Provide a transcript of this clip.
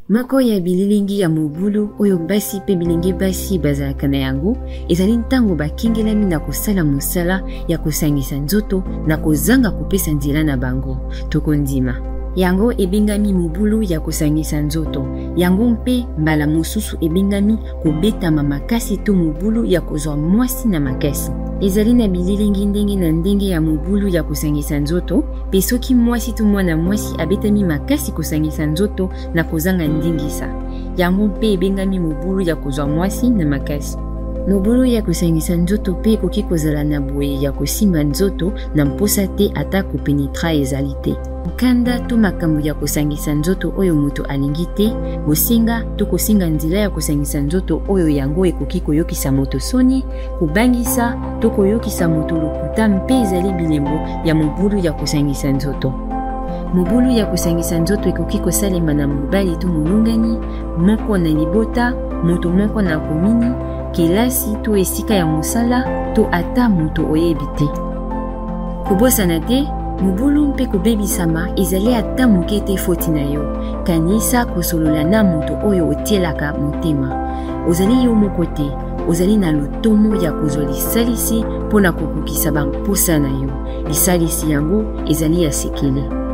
Moko ya bililingi ya mobulu oyo basi mpe bilenge basi bazalaka na yango ezali ntango bakengelami na kosala mosala ya kosangisa nzoto na kozanga kopesa nzela na bango to kondima. Yango ebengami mobulu ya kosangisa nzoto. Yango mpe mbala mosusu ebengami kobetama makasi to mobulu ya kozwa mwasi na makasi. Ezali na bililingi ndenge na ndenge ya mobulu ya kosangisa nzoto, mpe soki mwasi to mwana mwasi abetami makasi kosangisa nzoto na kozanga ndingisa, yango mpe ebengami mobulu ya kozwa mwasi na makasi. Mobulu ya kosangisa nzoto mpe ekoki kozala na boye ya kosimba nzoto na mposa te ata kopenetra ezali te. Nkanda to makambo ya kosangisa nzoto oyo moto alingi te, bosenga to kosenga nzela ya kosangisa nzoto oyo yango ekoki koyokisa moto soni, kobangisa to koyokisa moto lokuta mpe ezali bilembo ya mobulu ya kosangisa nzoto. Mobulu ya kosangisa nzoto ekoki kosalema na mobali to molongani, moko na libota, moto moko na komini, kelasi to esika ya mosala to ata moto oyebi te. Kobosana te, mobulu mpe kobebisama ezali ata moke te foti na yo. Kanisa kosolola na moto oyo otielaka motema. Ozali yo moko te, ozali na lotomo ya kozwa lisalisi mpo na kokokisa bamposa na yo. Lisalisi yango ezali ya sekele.